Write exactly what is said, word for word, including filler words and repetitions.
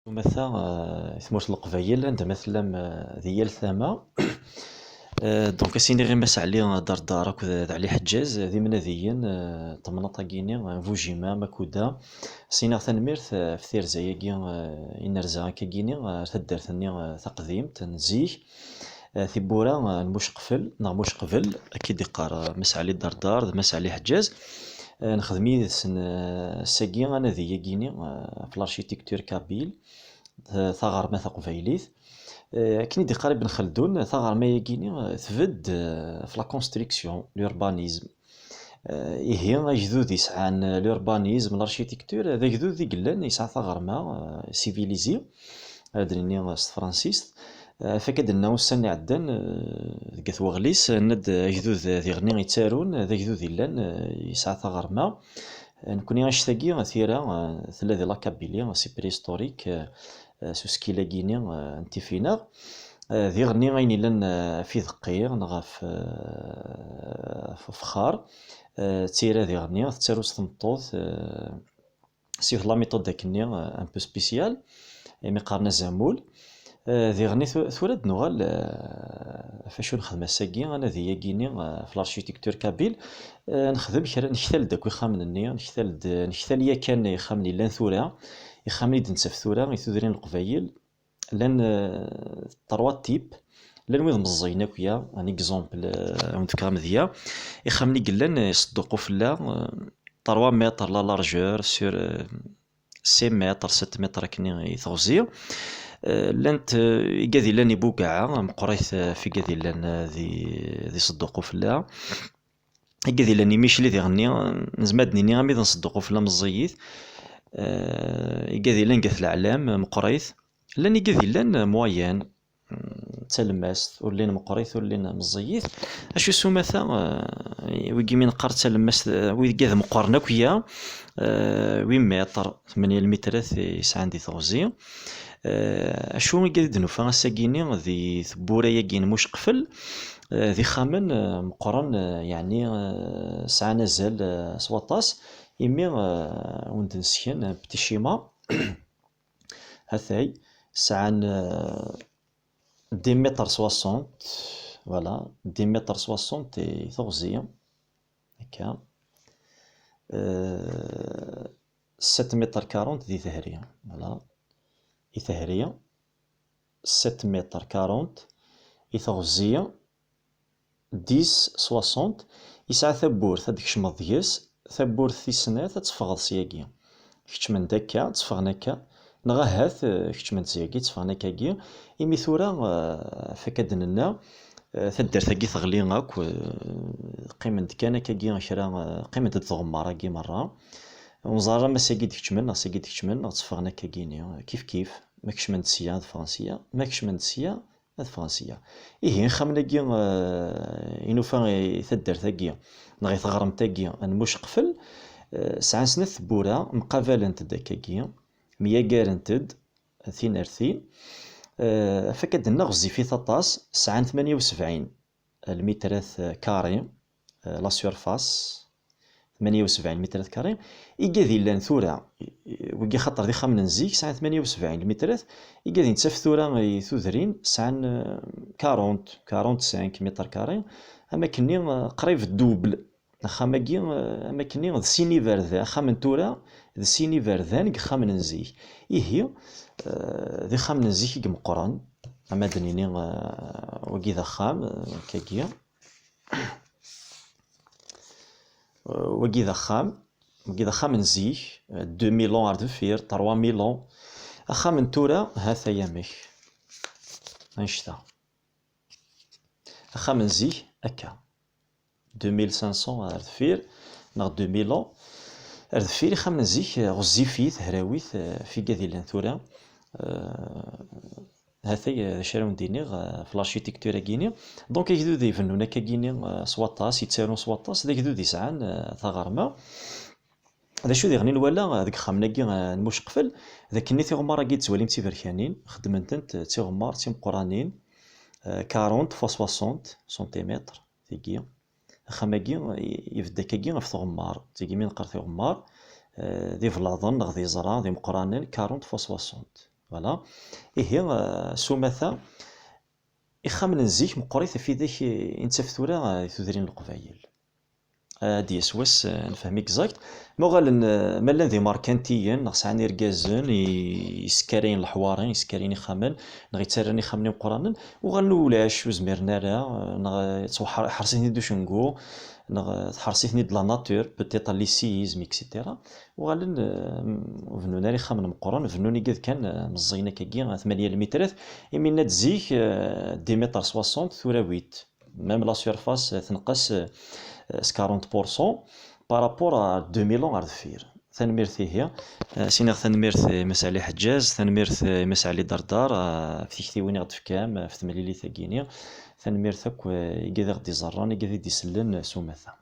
Umata, eh, i tmurt n Leqbayel, anda ma tellam, eh, di yal tama. Eh, donc, ad s-iniɣ i Mass Ɛli Dardar akked d Ɛli Ḥeǧǧaz, d imnadiyen, eh, n temnaḍt-agi-ni, eh, Bujima, Makuda. Ad s-iniɣ tanemmirt, eh, ɣef tirza-agi, eh, i nerza akkagini, eh, ar taddart-nni, eh, taqdimt, n zik. Eh, tiwwura, eh, n Muceqfel, neɣ Muceqbel, akka i d-iqqar, eh, Mass Ɛli Dardar d Mass Ɛli Ḥeǧǧaz. Eh, nexdem yid-sen, eh, ass-agi anadi-agini, eh, ɣef l'architecture kabyle, eh, taɣerma taqbaylit. Eh, akken i d-iqqar Ibn Xeldun, taɣerma-agini, eh, tbedd, eh, ɣef la construction, l'urbanisme. Eh, ihi, agdud yesɛan, eh, l'urbanisme, l'architecture, d agdud i yellan yesɛa taɣerma, eh, civilisé, ad d-nini s tefransist. Eh, ɣef akka d-nenna ussan iɛeddan, eh, deg At Weɣlis, nenna-d agdud diɣen-nni yettarun, d agdud yellan, eh, yesɛa taɣerma. Eh, nekkni annect-agi, tira, eh, tella di la Kabylie, c'est préhistorique, eh, eh, s usekkil-agi-ni, eh, n Tifineɣ. Eh, diɣen-nni ayen yellan, eh, ɣef ideqqi neɣ ɣef, eh, ɣef ufexxar, eh, d tira diɣen-nni tettaru s tmeṭṭut, eh, s yiwet la méthode akkenni, eh, un peu spéciale, imi qqaren azamul. Eh, diɣen-nni tu-, tura ad nuɣal, eh, ɣef acu nexdem ass-agi, anadi-agi-ni, eh, ɣef l'architecture kabyle. Eh, nexdem kra, nektal-d akk ixxamen-nni, nektal-d, nektal yakan ixxamen yellan tura, ixxamen i d-nettaf tura i tudrin n Leqbayel. Llan, eh, trois types. Llan wid meẓẓiyen akya, un exemple, eh, ad wen-d-fkeɣ amedya. Ixxamen i yellan, eh, iṣedduq ufella, eh, trois mètres la largeur sur, eh, six mètres, sept mètres akken i teɣzi. Eh, llant, eh, igad yellan ibugaɛa, meqqrit, eh, ɣef igad yellan, eh, di, di ṣedduq ufella. Igad yellan imicli diɣenni, eh, nezmer ad d-nini armi d nṣedduq ufella meẓẓiyit. Eh, igad yellan deg at leɛlam, eh, meqqrit. Llan igad yellan, eh, moyen, mm, d talemmast, ur llin meqqrit, ur llin meẓẓiyit. Acu s umata, eh, wigi mi neqqar d talemmast, eh, wigad meqqren akya, eh, huit mètres, tmenya lmitrat i sɛan di teɣzi. Eh, acu i d-nufa ass-agi-ni di tewwura-agi n Muceqfel? Eh, d ixxamen, eh, meqqren, eh, yeɛni, eh, sɛan azal, eh, s waṭas, imi, eh, wen-d-nesken un petit schéma. Hatay, sɛan, eh, dix mètres soixante, voilà, dix mètres soixante i teɣzi, akka. Eh, sept mètres quarante di tehri, voilà, i tehri, sept mètres quarante i teɣzi, dix soixante, yesɛa tawwurt ad d-tkecmeḍ deg-s, tawwurt tis snat ad teffɣeḍ syagi. Kecmen-d akka, tteffɣen akka, neɣ ahat, eh, kecmen-d syagi, tteffɣen akkagi, imi tura, eh, ɣef akka d-nenna, eh, taddart-agi teɣli akk, eh, qqimen-d kan akkagi kra, eh, qqimen-d tɣemmar-agi merra. Ur neẓri ara ma syagi d-kecmen, neɣ syagi d-kecmen, neɣ tteffɣen akkagini, kif kif, ma kecmen-d sya, ad ffɣen sya, ma kecmen-d sya, ad ffɣen sya. Ihi, ixxamen-agi, eh, i nufa i taddart-agi, neɣ i teɣremt-agi n Muceqfel, eh, sɛan snat tewwura, mqabalent-d akkagi, myagarent-d, tin ar tin. Eh, ɣef akka d-nenna ɣezzifit aṭas, sɛan tmanya u sebɛin lmitrat kari, eh, la surface, tmanya u sebɛin lmitrat kari. Igad yellan tura, i, i, wigi xaṭer d ixxamen n zik, sɛan tmanya u sebɛin lmitrat. Igad i nettaf tura i tudrin, sɛan, eh, quarante, quarante-cinq mètres carrés. Am akkenni, eh, qrib double. Axxam-agi, eh, am akkenni d sin iberdan. Axxam n tura d sin iberdan deg ixxamen n zik. Ihi, eh, d ixxamen n zik i imeqqren. Ama ad d-nini, eh, wagi d axxam, eh, akkagi. Eh, wagi d axxam, wagi d axxam n zik, eh, deux mille ans ar deffir, trois mille ans. Axxam n tura, ha-t-ay amek. Annect-a. Axxam n zik, akka. Deux mille cinq cents ar deffir, neɣ deux mille ans. Ar deffir, ixxamen n zik, eh, ɣezzifit, hrawit, eh, ɣef igad yellan tura. Eh, Hatay, eh, d acu ara wen-d-iniɣ, eh, ɣef l'architecture-agi-ni. Donc, agdud ibennun akkagini, eh, s waṭas, yettarun s waṭas, d agdud yesɛan, eh, taɣerma. D acu diɣen i nwala, eh, deg yexxamen-agi, eh, n Muceqfel, d akken tiɣemmar-agi d-tettwalim d tiberkanin, xeddmen-tent, eh, d tiɣemmar d timeqqranin, eh, quarante fois soixante centimètres, tigi. Axxam-agi, i-, ibedd akkagi ɣef tɣemmar, tigi mi neqqar tiɣemmar, eh, d iblaḍen neɣ d iẓra, d imeqqranen, quarante fois soixante. Voilà. Ihi, eh, s umata, ixxamen n zik meqqrit ɣef widak i nettaf tura, eh, di tudrin n Leqbayel. Ad d-yas wass, eh, nefhem exact. Ma uɣalen, eh, ma llan d imerkantiyen, neɣ sɛan irgazen i, isekkarayen leḥwari, isekkarayen ixxamen, neɣ yettarran ixxamen imeqqranen, uɣalen ulac, ur zmiren ara, eh, neɣ, eh, yettwaḥer-, ḥers-iten-id ucengu, neɣ, eh, tḥers-iten-id la nature, peut-être les séismes, et cetera. Uɣalen, eh, ur bennun ara ixxamen meqqren, bennun igad kan, eh, meẓẓiyen akkagi, eh, tmanya lmitrat, imi nna-d zik, eh, dix mètres soixante, tura huit. Même la surface, eh, tenqes, eh, s quarante pour cent par rapport à deux mille ans ar deffir. Tanemmirt ihi. Eh, siniɣ tanemmirt i Mass Ali Ḥeǧǧaz, tanemmirt i Mass Ali Dardar, eh, ɣef tiktiwin i ɣ-d-tefkam, eh, ɣef temlilit-agi-ni. Tanemmirt akk, eh, igad i ɣ-d-iẓerran, igad i d-isellen, eh, s umata.